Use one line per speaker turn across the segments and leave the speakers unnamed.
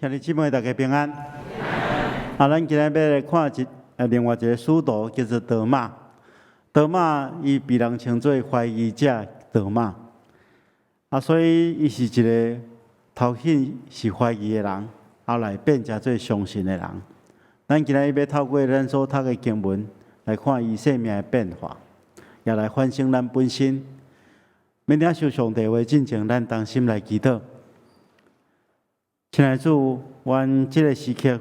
兄弟姊妹，大家平安。啊，咱今日欲來看另外一个使徒，叫做多馬。多馬伊被人稱做懷疑者多馬。啊，所以伊是一个頭先是懷疑的人，後來變成做相信的人。咱今日欲透過咱所讀的經文來看伊生命的變化，也來反省咱本身。欲領受上帝話進前，咱同心來祈禱。親愛主，阮這个時刻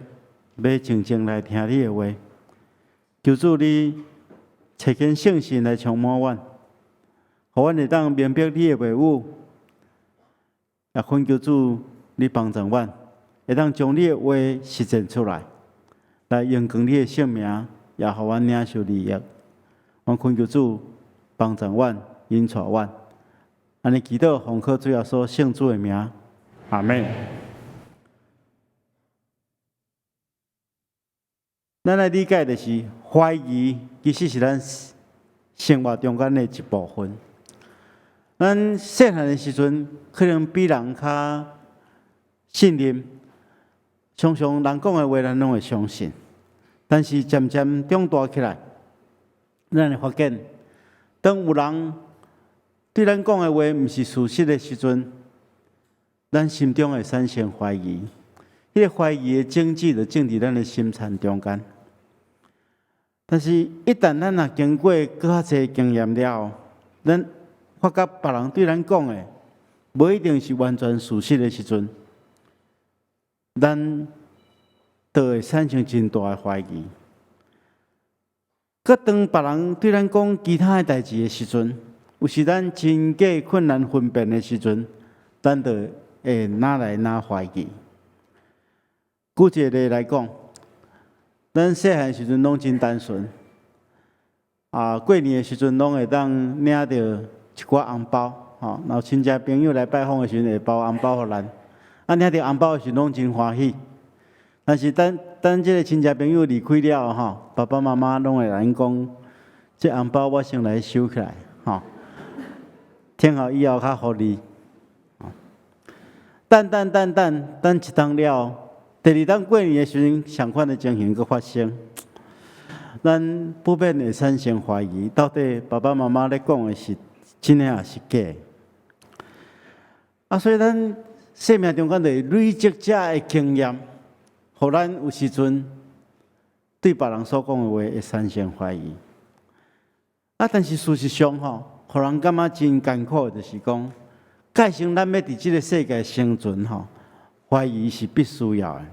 欲靜靜來聽你的話，求主你差遣聖神來充滿阮，予阮會當明白你的話語，也懇求主你幫助阮，會當將你的話實踐出來，來榮光你的聖名，也予阮領受利益。阮懇求主幫助阮，引帶阮，按呢祈禱，奉靠主耶穌聖子的名，阿們。咱來理解就是懷疑，其實是咱生活中間的一部分。咱細漢的時陣，可能比人較信任，常常人講的話，咱攏會相信。但是漸漸長大起來，咱會發現，當有人對咱講的話毋是事實的時陣，咱心中會產生懷疑。彼个懷疑的種子就種佇咱的心田中間。但是，一旦咱若經過閣較濟經驗了後，咱發覺別人對咱講的，無一定是完全事實的時陣，咱就會產生真大的懷疑。閣當別人對咱講其他的代誌的時陣，有時咱真假困難分辨的時陣，咱就會愈來愈懷疑。舉一個例來講，咱細漢時陣攏真單純，啊，過年的時陣攏會當領著一寡紅包，吼，然後親戚朋友來拜訪的時陣會包紅包予咱，啊，領著紅包的時陣攏真歡喜。但是等等這个親戚朋友離開了後，吼，爸爸媽媽攏會來講，這紅包我先來收起來，吼，聽候以後較予你。等等等等等一冬了。第二冬過年的時陣，相款的情形閣發生，咱不免會產生懷疑，到底爸爸媽媽咧講的是真的抑是假的？啊，所以咱生命中間就會累積這的經驗，予咱有時陣對別人所講的話會產生懷疑。啊，但是事實上吼，予人感覺真艱苦的，就是講，假使咱欲佇這个世界生存吼，懷疑是必須要的，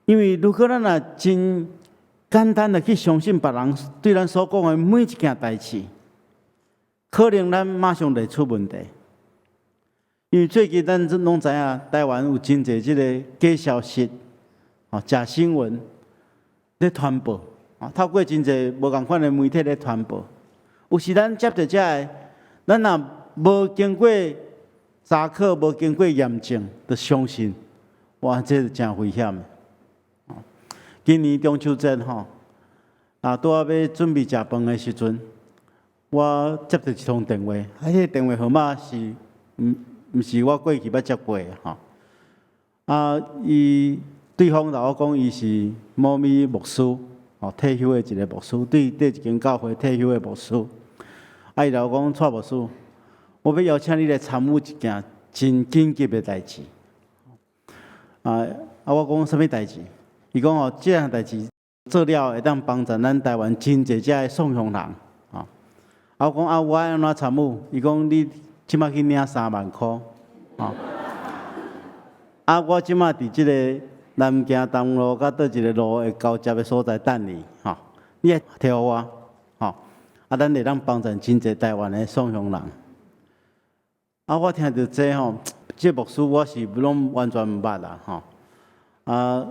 因為如果咱若真簡單的去相信別人對咱所講的每一件代誌，可能咱馬上就會出問題。因為最近咱攏知影，台灣有真濟這个假消息、哦假新聞咧傳播，啊透過真濟無仝款的媒體咧傳播。有時咱接著這个，咱若無經過查考，無經過驗證，就相信，哇，這是誠危險的。今年中秋節吼，啊，拄仔欲準備食飯的時陣，我接著一通電話，啊，彼个電話號碼是毋是我過去捌接過的吼。啊，伊對方共我講，伊是某咪牧師，哦，退休的一个牧師，對佗一間教會退休的牧師。啊，伊共我講，蔡牧師，我欲邀請你來參與一件真緊急的代誌。啊啊！我講啥物代誌？伊講哦，這項代誌做了會當幫助咱台灣真濟遮的宋鄉人。啊，我講啊，我愛按怎參與？伊講你這馬去領三萬箍。啊，啊，我這馬佇這个南京東路佮佗一个路的交接的所在等你。吼，你來提予我。吼，啊，咱會當幫助真濟台灣的宋鄉人。啊！我聽著這吼，這牧師我是攏完全毋捌啦吼。啊，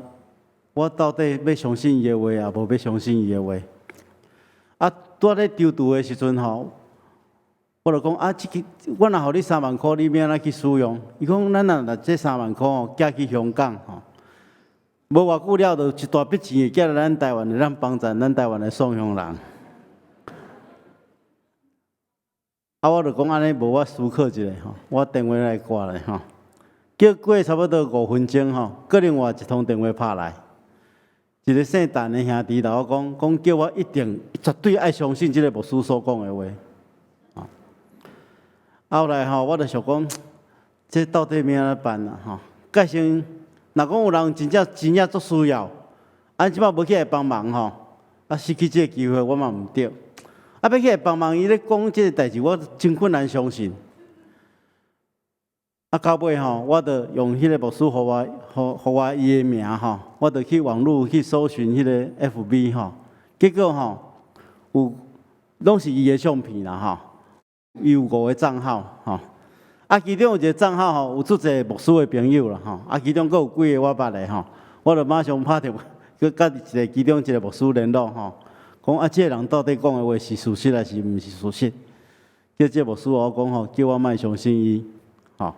我到底欲相信伊的話，抑無欲相信伊的話？啊，拄仔咧躊躇的時陣吼，我就講啊，這个我若予你三萬箍，你欲按怎去使用？伊講咱若這三萬箍吼，寄去香港吼，無偌久了，就一大筆錢會寄來咱台灣，會當幫助咱台灣的宋鄉人。啊，我就講按呢，無我思考一下吼，我電話來掛咧吼。叫過差不多5分鐘吼，閣另外一通電話拍來，一個姓陳的兄弟同我講，講叫我一定絕對愛相信這個牧師所講的話。後來吼，我就想講，這到底欲按怎辦啊？吼，蓋先，若講有人真正真正足需要，啊，這擺無起來幫忙吼，啊，失去這個機會，我嘛毋對。啊，欲起來幫忙，伊咧講這個代誌，我真困難相信。啊，到尾吼，我就用彼個牧師予我，予我伊的名吼，我就去網路去搜尋彼個 FB 吼，結果吼，有攏是伊的相片啦吼，伊有五個帳號吼，啊，其中有一個帳號吼，有足濟牧師的朋友啦吼，啊，其中閣有幾個我捌的吼，我就馬上拍電話去佮一個其中一個牧師聯絡吼，講啊，這個人到底講的話是事實還是毋是事實？叫這個牧師予我講吼，叫我莫相信伊，吼。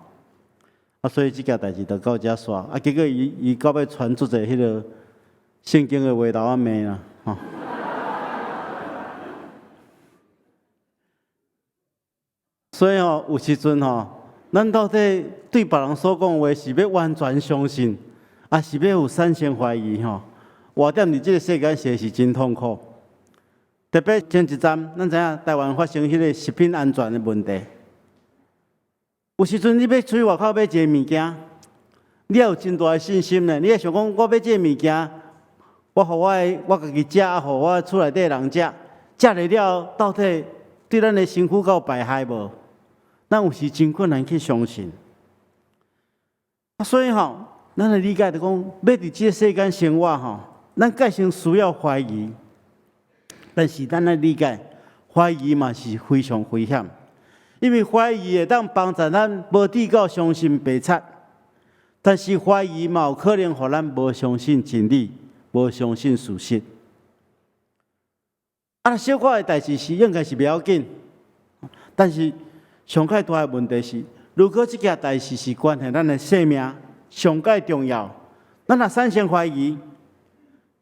啊，所以這件代誌就到遮煞。啊，結果伊伊到尾傳足濟彼個聖經的話來我罵啦，吼。所以吼，有時陣吼，咱到底對別人所講的話是欲完全相信，抑是欲有產生懷疑吼？活踮佇這個世間實是真痛苦。特別前一陣，咱知影台灣發生彼個食品安全的問題。有時陣你欲出去外口買一个物件，你也有真大的信心呢。你會想講，我買這个物件，我予我的我家己食，予我厝內底的人食，食了了，到底對咱的身軀敢有排害無？咱有時真困難去相信。啊，所以吼，咱來理解就講，欲佇這个世間生活吼，咱蓋先需要懷疑，但是咱愛理解，懷疑嘛是非常危險。因為懷疑會當幫助咱無至到相信白賊，但是懷疑嘛有可能予咱無相信真理，無相信事實。啊，小可的代誌是應該是袂要緊，但是上蓋大的問題是，如果這件代誌是關係咱的性命，上蓋重要，咱若產生懷疑，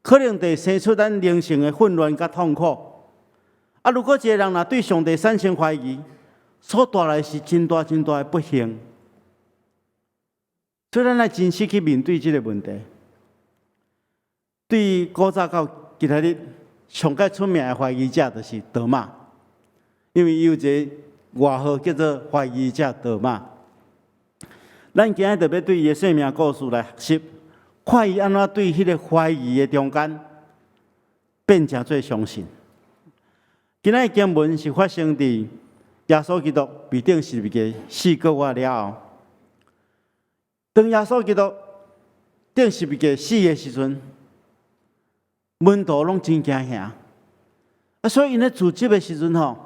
可能會生出咱靈性的混亂佮痛苦。啊，如果一個人若對上帝產生懷疑，所帶來是真大真大的不幸，所以咱愛真實去面對這個問題。對古早到今仔日，上蓋出名的懷疑者就是多馬，因為伊有一個外號叫做懷疑者多馬。咱今仔日就欲對伊的生命故事來學習，看伊按怎對彼個懷疑的中間變成做相信。今仔日經文是發生佇耶穌基督被釘十字架4個月了後，當耶穌基督釘十字架死的時陣，門徒攏真驚嚇，啊，所以𪜶咧自執的時陣吼，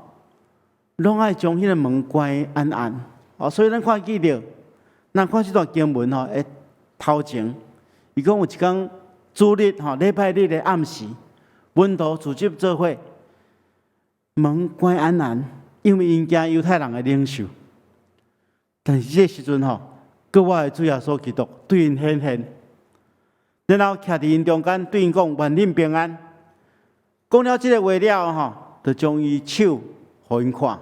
攏愛將彼個門關絢絢。哦，所以咱看記著，咱看這段經文吼，的頭前，伊講有一工主日吼，禮拜日的暗時，門徒聚集做伙，門關絢絢。因為𪜶驚猶太人的領袖，但是這個時陣吼，閣活的主耶穌基督對𪜶顯現，然後徛佇𪜶中間對𪜶講願恁平安。講了這個話了後，就將伊手予𪜶看，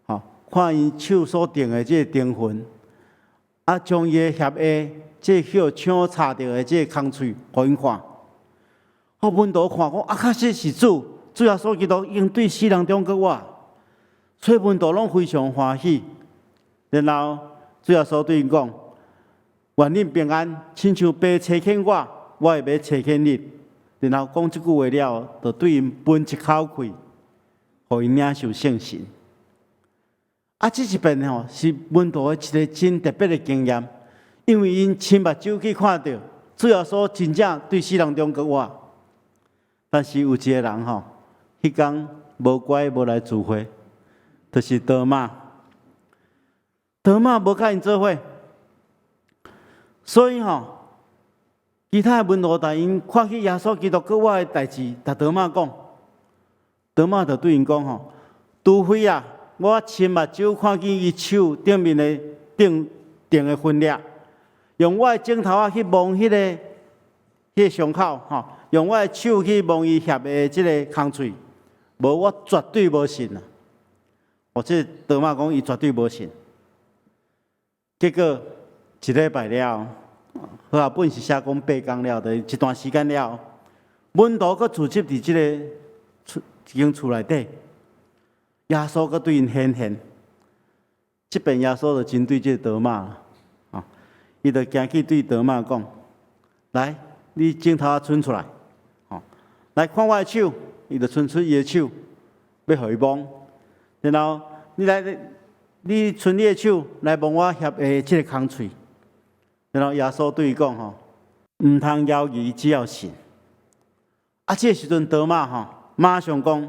吼，看伊手所釘的這個釘痕，啊，將伊的脅下這個予槍插著的這個空喙予𪜶看。予門徒看講啊，確實是主，主耶穌基督已經對死人中閣活。所以門徒攏非常歡喜，然後主耶穌對𪜶講：願恁平安，親像爸差遣我，我會欲差遣恁。然後講這句話了，就對𪜶噴一口氣，予𪜶領受聖神。啊，這一遍吼是門徒的一個真特別的經驗，因為𪜶親目睭去看著主耶穌真正對死人中閣活。但是有一個人吼，彼工無乖無來聚會。就是多馬，多馬無佮𪜶做伙，所以吼，其他的門徒帶𪜶看見耶穌基督閣活的代誌，共多馬講，多馬就對𪜶講吼，除非啊，我親目睭看見伊手頂面的釘釘的痕跡，用我的指頭仔去摸彼個傷口吼，用我的手去摸伊額的這个空喙，無我絕對無信啊！哦，這多馬講伊絕對無信。結果，一禮拜了，和合本是寫講8工了，就是一段時間了，門徒閣聚集佇這个厝一間厝內底，耶穌閣對𪜶顯現。這遍耶穌就針對這个多馬，啊，伊就行去對多馬講：來，你指頭仔伸出來，吼，來看我的手，伊就伸出伊的手，欲予伊摸。然後你來，你伸你的手來摸我翕的這个空喙。然後耶穌對伊講：吼，毋通猶疑，只要信。啊，這个時陣多馬吼，馬上講：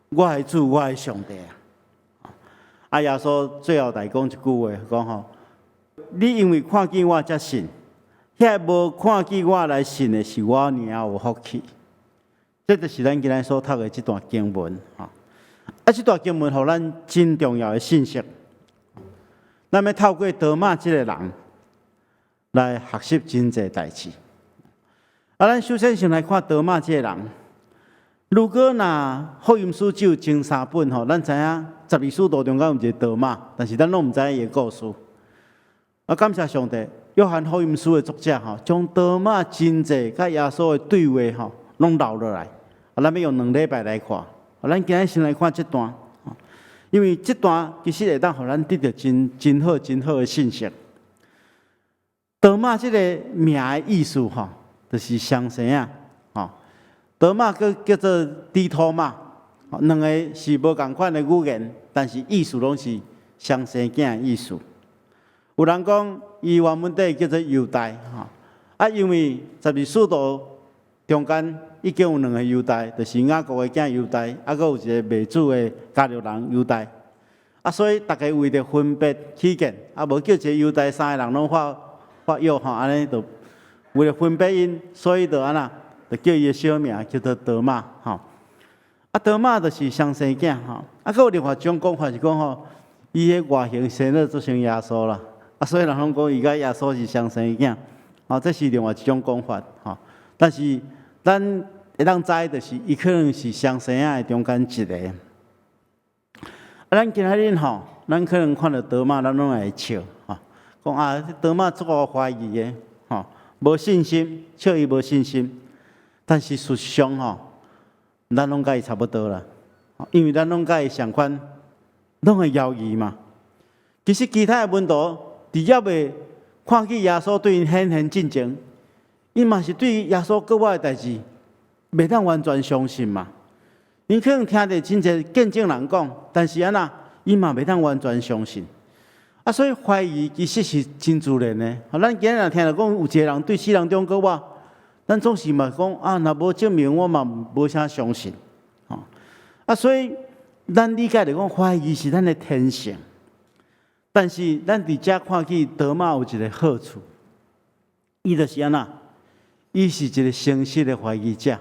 我的主，我的上帝啊！啊，耶穌最後來講一句話，講吼：你因為看見我才信，遐無看見我來信的是我爾有福氣。這就是咱今日所讀的這段經文，吼。啊，這段經文予咱真重要的信息。咱欲透過多馬這个人來學習真濟代誌。啊，咱首先先來看多馬這個人。如果若福音書只有前三本吼，咱知影十二使徒中間有一个多馬，但是咱攏毋知影伊的故事。啊，感謝上帝，約翰福音書的作者吼，將多馬真濟佮耶穌的對話吼，攏留落來。啊，咱欲用2禮拜來看。啊，咱今日先來看這段，因為這段其實會當予咱得著真真好、真好的信息。多馬這个名的意思吼，就是雙生仔。多馬閣叫做低托馬，兩个是無仝款的語言，但是意思攏是雙生囝的意思。有人講伊原文底叫做猶大，吼，啊，因為十二使徒中間已經有兩个猶大，就是雅各的囝猶大，啊，閣有一个賣主的加略人猶大，啊，所以逐家為著分別起見，啊，無叫一个猶大三个人攏發發藥吼，按呢就為著分別𪜶，所以就按怎？就叫伊的小名叫做多馬，吼。啊，多馬就是雙生囝，吼。啊，閣有另外一種講法是講吼，伊的外形生得足像耶穌啦，啊，所以人攏講伊佮耶穌是雙生囝，吼，這是另外一種講法，吼。但是咱會當知，就是伊可能是雙生仔的中間一个。啊，咱今仔日吼，咱可能看著多馬，咱攏會笑，吼，講啊，多馬足夠懷疑的，吼，無信心，笑伊無信心。但是事實上吼，咱攏佮伊差不多啦，因為咱攏佮伊相款，攏會猶疑嘛。其實其他的門徒佇猶未看見耶穌對𪜶顯現進前，𪜶嘛是對耶穌閣活的代誌，袂當完全相信嘛。𪜶可能聽著真濟見證人講，但是按怎，𪜶嘛袂當完全相信。啊，所以懷疑其實是真自然的。咱今日若聽著講有一个人對死人中閣活，咱總是嘛講啊，若無證明，我嘛無啥相信。吼，啊，所以咱理解來講，懷疑是咱的天性。但是咱佇遮看見多馬有一个好處，伊就是按怎？伊是一个誠實的懷疑者，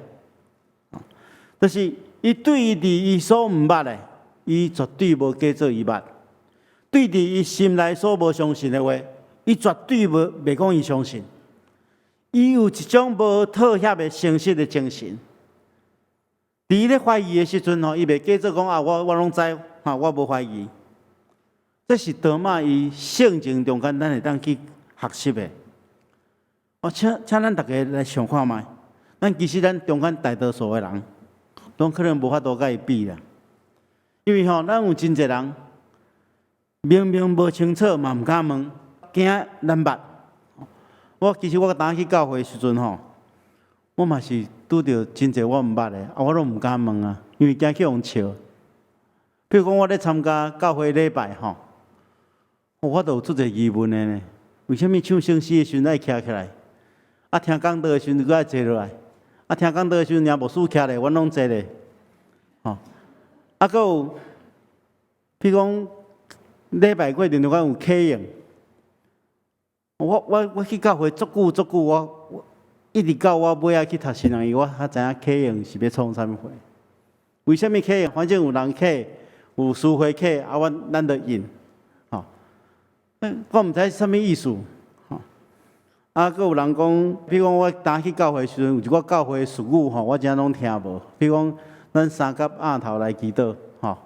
就是伊對伊佇伊所毋捌的，伊絕對無假做伊捌；對佇伊心內所無相信的話，伊絕對無袂講伊相信。伊有一種無妥協的誠實的精神。佇伊咧懷疑的時陣吼，伊袂假做講啊，我攏知，哈，我無懷疑。這是多馬伊性情中間，咱會當去學習的。我請咱逐家來想看覓，咱其實咱中間大多數的人，攏可能無法度佮伊比啦。因為吼，咱有真濟人明明無清楚嘛，毋敢問，驚咱捌。我其實我當去教會時陣吼，我嘛是拄著真濟我毋捌的，啊，我攏毋敢問啊，因為驚去予人笑。比如講，我咧參加教會禮拜吼，我就有足濟疑問的呢。為啥物唱聖詩的時陣愛徛起來？啊，聽講道的時陣閣愛坐落來？啊，聽講道的時陣，連牧師徛咧，阮攏坐咧。吼，啊，閣有，比如講禮拜過程中間有啟應。我去教會足久足久，我一直到我尾仔去讀神學院，我才知影啟應是欲創啥物貨。為啥物啟應？反正有人啟，有司會啟，啊，阮咱就應。吼，我毋知啥物意思。吼，啊，閣有人講，比如講我當去教會時陣，有一寡教會術語吼，我真攏聽無。比如講，咱三甲額頭來祈禱，吼，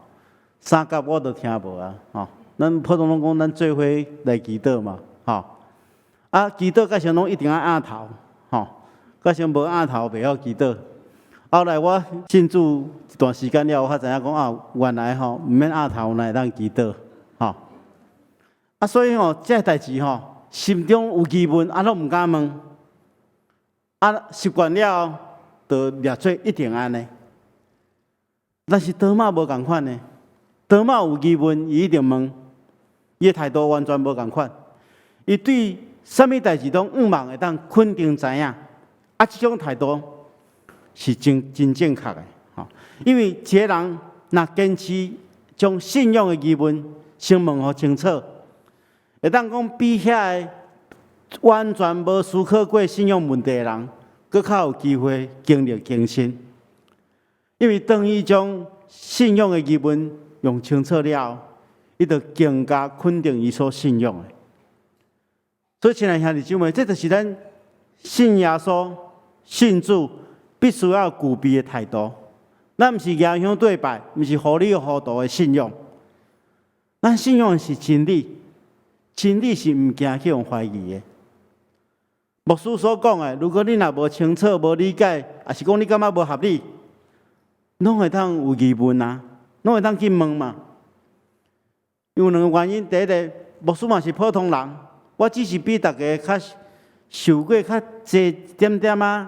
三甲我都聽無啊，吼。咱普通攏講咱做伙來祈禱嘛，吼。啊，祈禱較常攏一定愛奀頭，吼，較常無奀頭袂曉祈禱。後來我信主一段時間了，我才知影講啊，原來吼毋免奀頭，嘛會當祈禱，吼。啊，所以吼，這个代誌吼，心中有疑問，啊，攏毋敢問。啊，習慣了，就掠做一定按呢。但是多瑪無仝款呢，多瑪有疑問，伊一定問，伊的態度完全無仝款。伊對啥物代誌攏向望會當肯定知影，啊，這種態度是真真正確的，吼。因為一個人若堅持將信仰的疑問先問予清楚，會當講比遐個完全無思考過信仰問題的人，閣較有機會經歷更新。因為當伊將信仰的疑問用清楚了後，伊就更加肯定伊所信仰的。所以，親愛兄弟姊妹，這就是咱信耶穌、信主必須要具備的態度。咱毋是舉香對拜，毋是糊裡糊塗的信仰。咱信仰的是真理，真理是毋驚去予懷疑的。牧師所講的，如果你若無清楚、無理解，抑是講你感覺無合理，攏會當有疑問啊，攏會當去問嘛。有兩個原因，第一個，牧師嘛是普通人，我只是比大家較受過較濟一點點仔，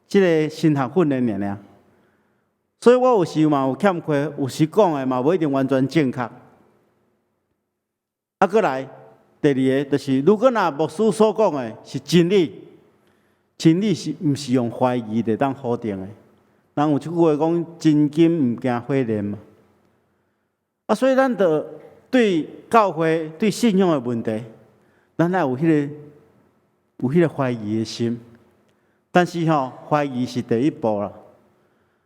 這个神學訓練爾爾。所以我有時嘛有欠缺，有時講的嘛無一定完全正確。啊，閣來第二个就是，如果若牧師所講的是真理，真理是毋是用懷疑就當否定的？人有一句話講：真金毋驚火煉嘛。啊，所以咱就對教會、對信仰的問題，咱愛有彼个懷疑的心。但是吼，懷疑是第一步啦。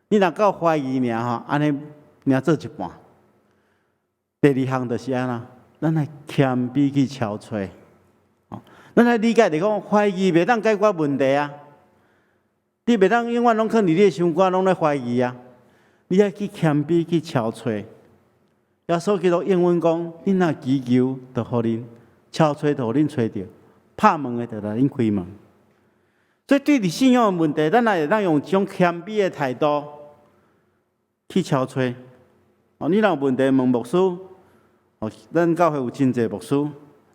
你若到懷疑爾吼，按呢爾做一半。第二項就是按怎，咱愛謙卑去敲揣。咱愛理解就講，懷疑袂當解決問題啊。你袂當永遠攏囥佇你的心肝，攏咧懷疑啊！你愛去謙卑去敲揣。耶穌基督應允講：恁若祈求，就予恁；敲揣，就予恁揣著；拍門的，就來恁開門。所以對佇信仰的問題，咱也會當用這種謙卑的態度去敲揣。哦，你若有問題問牧師，哦，咱教會有真濟牧師，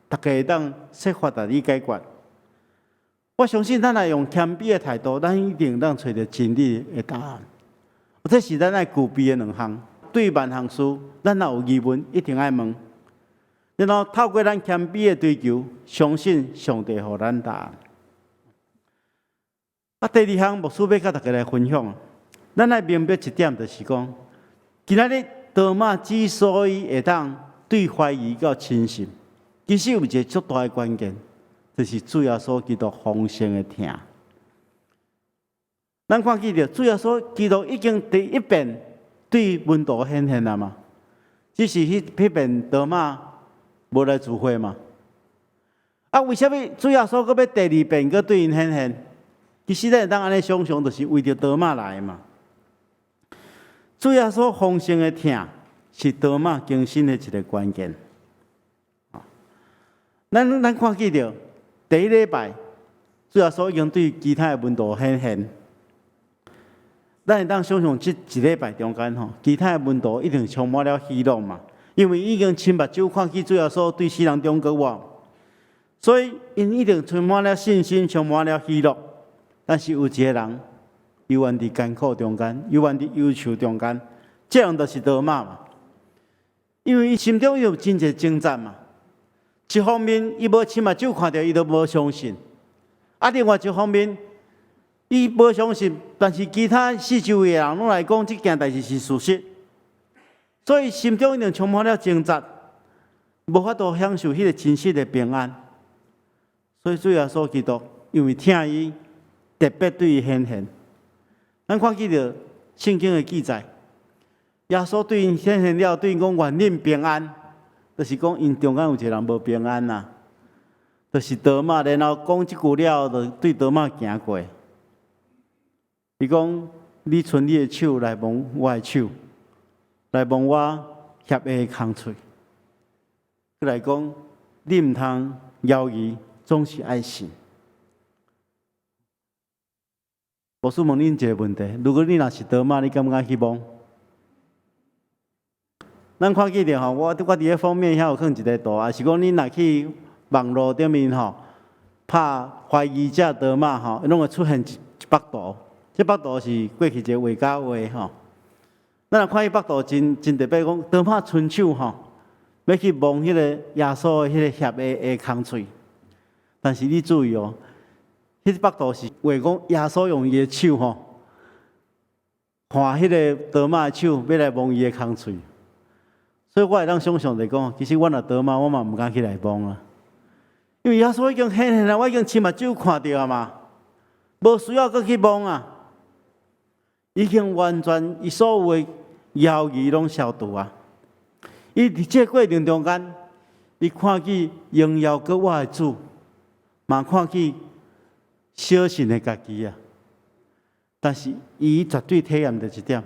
大家會當設法共你解決。我相信，咱若用謙卑的態度，咱一定會當揣著真理的答案。這是咱愛具備的兩項。對萬項事，咱若有疑問，一定愛問。然後透過咱謙卑的追求，相信上帝予咱答案。啊，第二項牧師欲佮大家來分享，咱愛明白一點，就是講，今仔日多瑪之所以會當對懷疑到深信，其實有一个足大的關鍵，就是主耶穌基督豐盛的疼。咱看見著主耶穌基督已經第一遍對門徒顯現了嘛，只是彼遍多瑪無來聚會嘛。啊，為啥物主耶穌閣欲第二遍閣對𪜶顯現？其實咱會當按呢想像，就是為著多瑪來的嘛。主耶穌豐盛的疼是多瑪更新的一个關鍵。咱看見著第一禮拜，主耶穌已經對其他的門徒顯現。咱會當想像，這一禮拜中間吼，其他的門徒一定充滿了喜樂嘛，因為已經親目睭看見主耶穌對死人中復活，所以𪜶一定充滿了信心，充滿了喜樂。但是有一个人，猶原佇艱苦中間，猶原佇憂愁中間，這人就是多瑪嘛。因為伊心中有真濟掙扎嘛。一方面，伊無親目睭看著，伊都無相信；啊，另外一方面，伊無相信，但是其他四周圍的人攏來講，這件代誌是事實，所以心中一定充滿了掙扎，無法度享受彼个真實的平安。所以主耶穌基督因為疼伊，特別對伊顯現。咱看見著聖經的記載，耶穌對𪜶顯現了，對𪜶講願恁平安，就是講𪜶中間有一个人無平安呐，就是多瑪。然後講這句了，就對多瑪行過。伊講：你伸你的手來摸我的手，來摸我脅的空喙。閣來講，你毋通猶豫，總是愛信。牧師問恁一个問題：如果你若是多瑪，你敢毋敢去摸？咱看見著吼，我佇個封面遐有放一个圖，抑是講恁若去網路頂面吼，拍懷疑者多瑪吼，攏會出現一幅圖。這幅圖是過去一個畫家畫吼。咱若看彼幅圖真真特別，講多瑪伸手吼，欲去摸彼个耶穌的彼个協的空喙。但是你注意哦，彼幅圖是畫講耶穌用伊的手吼，看彼个多瑪的手，欲來摸伊的空喙。所以我會當想像著講，其實我若多瑪，我嘛毋敢起來摸啊。因為耶穌已經顯現啊，我已經親目睭看著啊嘛，無需要閣去摸啊。已經完全伊所有的猶疑攏消除啊。伊佇這個過程中間，伊看見榮耀閣活的主，嘛看見小信的家己啊。但是伊絕對體驗著一點，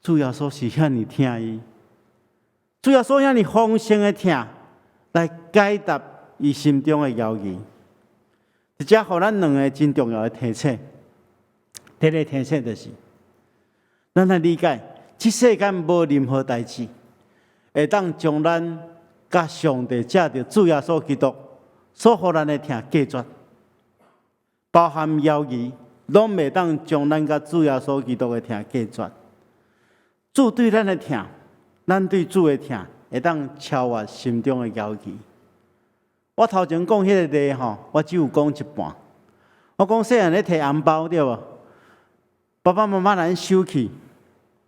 主耶穌是遐爾疼伊，主耶穌遐爾豐盛的疼，來解答伊心中的猶疑。這遮予咱兩个真重要的提醒。第一个提醒就是，咱愛理解，這世間無任何代誌會當將咱佮上帝藉著主耶穌基督所予咱的疼隔絕，包含猶疑，攏袂當將咱佮主耶穌基督的疼隔絕。主對咱的疼，咱對主的疼，會當超越心中的猶疑。我頭前講彼个例吼，我只有講一半。我講細漢咧提紅包對無？爸爸媽媽來收去，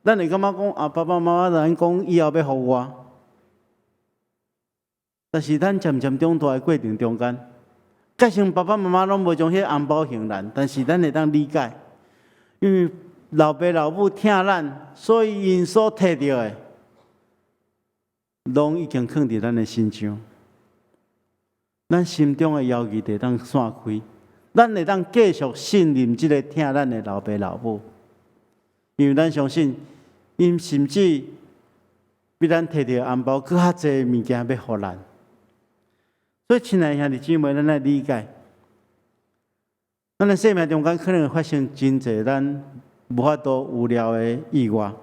咱會感覺講啊，爸爸媽媽來講以後欲予我。但是咱漸漸長大的過程中間，假使爸爸媽媽攏無將彼个紅包還咱，但是咱會當理解，因為老爸老母疼咱，所以𪜶所提著的，攏已經囥佇咱的身上。咱心中的猶疑會當散開，咱會當繼續信任這个疼咱的老爸老母，因為咱相信，𪜶甚至比咱提著紅包閣較濟物件欲予咱。所以，親愛兄弟姊妹，咱愛理解，咱的生命中間可能會發生真濟咱無法度預料的意外。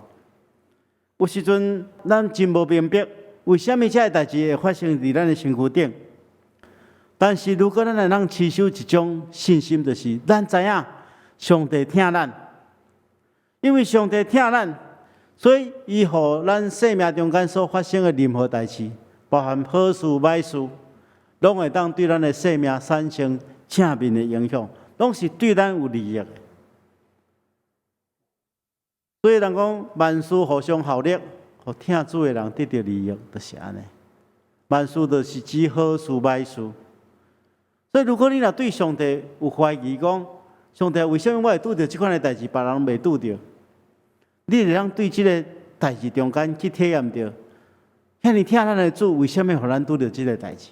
有時陣，咱真無明白，為啥物這个代誌會發生佇咱的身軀頂。但是，如果咱會當持守一種信心，就是咱知影上帝疼咱，因為上帝疼咱，所以伊予咱生命中間所發生的任何代誌，包含好事歹事，攏會當對咱的生命產生正面的影響，攏是對咱有利益的。所以人講萬事互相效力，予疼主的人得著利益，就是按呢。萬事就是指好事歹事。所以，如果你若對上帝有懷疑，講上帝為啥物我會拄著這款的代誌，別人袂拄著？你會當對這个代誌中間去體驗著，遐爾疼咱的主，為啥物予咱拄著這个代誌？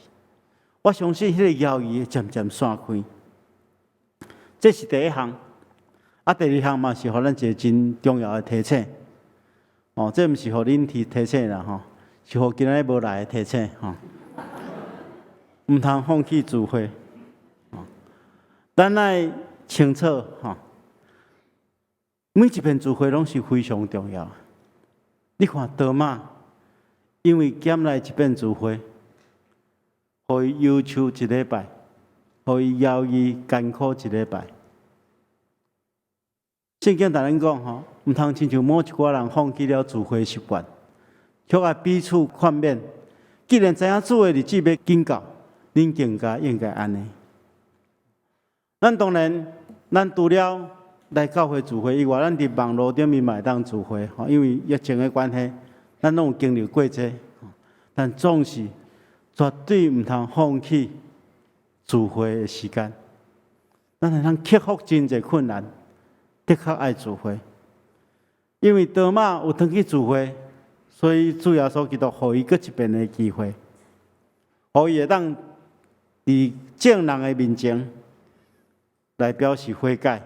我相信彼個猶疑會漸漸散開。這是第一項。啊，第二項嘛是予咱一个真重要的提醒。哦，這毋是予恁提醒啦，吼，是予今仔日無來的提醒，吼。毋通放棄聚會。咱愛清楚，吼，每一遍聚會攏是非常重要。你看多瑪，因為減來一遍聚會，予伊憂愁一禮拜，予伊猶豫艱苦一禮拜。聖經同咱講吼，毋通親像某一寡人放棄了聚會習慣，卻愛彼此勸勉。既然知影主的日子欲緊到，恁更加應該按呢。咱當然，咱除了來教會聚會以外，咱佇網路頂面嘛會當聚會，吼，因為疫情的關係，咱攏有經歷過這，但總是絕對毋通放棄聚會的時間。咱會當克服真濟困難，的確愛聚會，因為多瑪有轉去聚會，所以主耶穌基督予伊閣一遍的機會，予伊會當佇眾人的面前來表示悔改，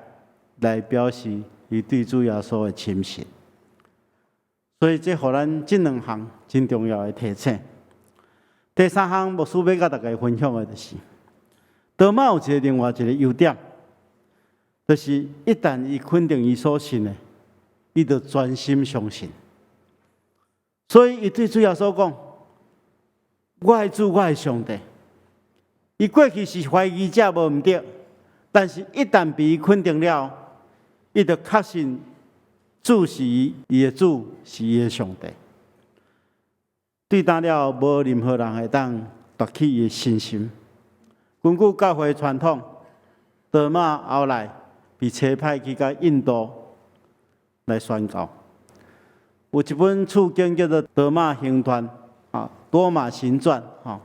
來表示伊對主耶穌的深信。所以這予咱這兩項真重要的提醒。第三項，牧師欲佮大家分享的就是，多馬有一個另外一個優點，就是一旦伊肯定伊所信的，伊就專心相信。所以伊對主耶穌講：我的主，我的上帝。伊過去是懷疑者，無毋對，但是一旦被伊肯定了，伊就確信主是伊的主，是伊的上帝。對當了，無任何人會當奪去伊的信心。根據教會傳統，多馬後來被差派去到印度來宣教。有一本書經叫做《多馬行傳》啊，《多馬行傳》吼，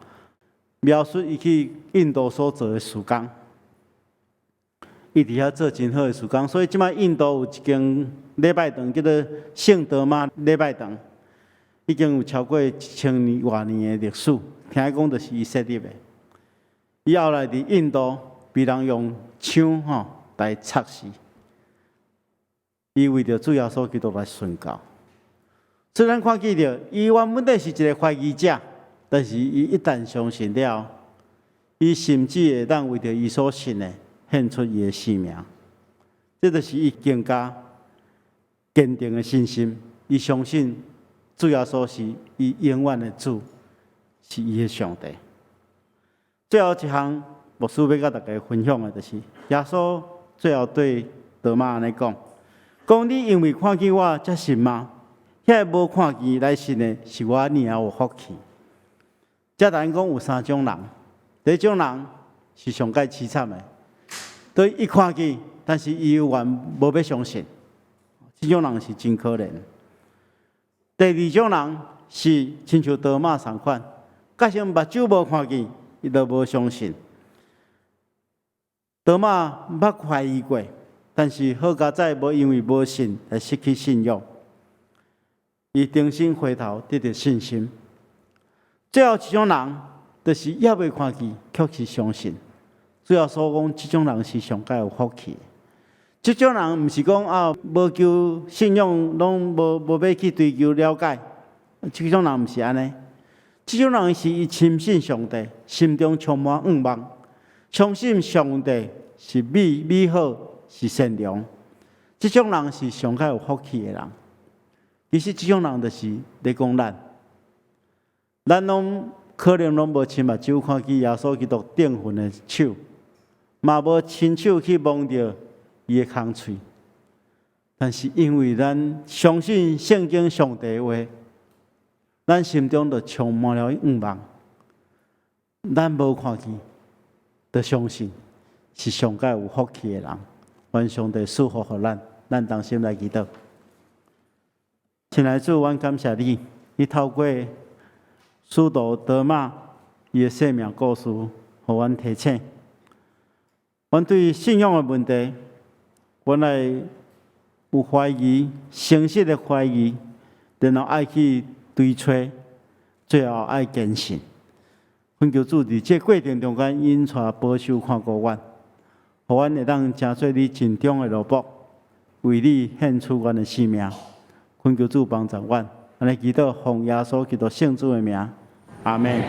描述伊去印度所做的事工。伊佇遐做真好的事工，所以這擺印度有一間禮拜堂叫做聖多馬禮拜堂，已經有超過1000年外年的歷史，聽講就是伊設立的。伊後來佇印度被人用槍吼來插死，伊為著主耶穌基督來殉教。雖然看見著，伊原本底是一個懷疑者，但是伊一旦相信了，伊甚至會當為著伊所信的獻出伊的性命。這就是伊更加堅定的信心。伊相信主耶穌是伊永遠的主，是伊的上帝。最後一項，牧師欲佮大家分享的，就是耶穌最後對多馬按呢講：講你因為看見我才信嗎？遐个無看見來信的，是我爾有福氣。這等於講有三種人，第一種人是上蓋淒慘的，對伊看見，但是伊猶原無欲相信，這種人是真可憐。第二種人是親像多馬仝款，假使目睭無看見，伊就無相信。多馬捌懷疑過，但是好佳哉無因為無信而失去信仰。伊重新回頭得著信心。最後一種人，就是猶未看見，卻是相信。主耶穌講，這種人是上蓋有福氣。這種人毋是講啊，無求信仰，攏無欲去追求了解。這種人毋是按呢。這種人是伊深信上帝，心中充滿向望，相信上帝是美美好，是善良。這種人是上蓋有福氣的人。其實這種人就是咧講咱，咱攏可能攏無親目睭看見耶穌基督釘痕的手，嘛無親手去摸著伊的空喙，但是因為咱相信聖經上帝的話，咱心中就充滿了向望。咱無看見，就相信是上蓋有福氣的人。願上帝賜福予咱，咱同心來祈禱。親愛的主，阮感謝你，你透過使徒多馬伊的生命故事，予阮提醒。阮對信仰的問題，阮來有懷疑，誠實的懷疑，然後愛去追揣，最後愛堅信。懇求主佇這過程中間，引帶保守看顧阮，予阮會當成做你盡忠的奴僕，為你獻出阮的性命。懇求主幫助阮，按呢祈禱奉耶穌基督聖子的名，阿門。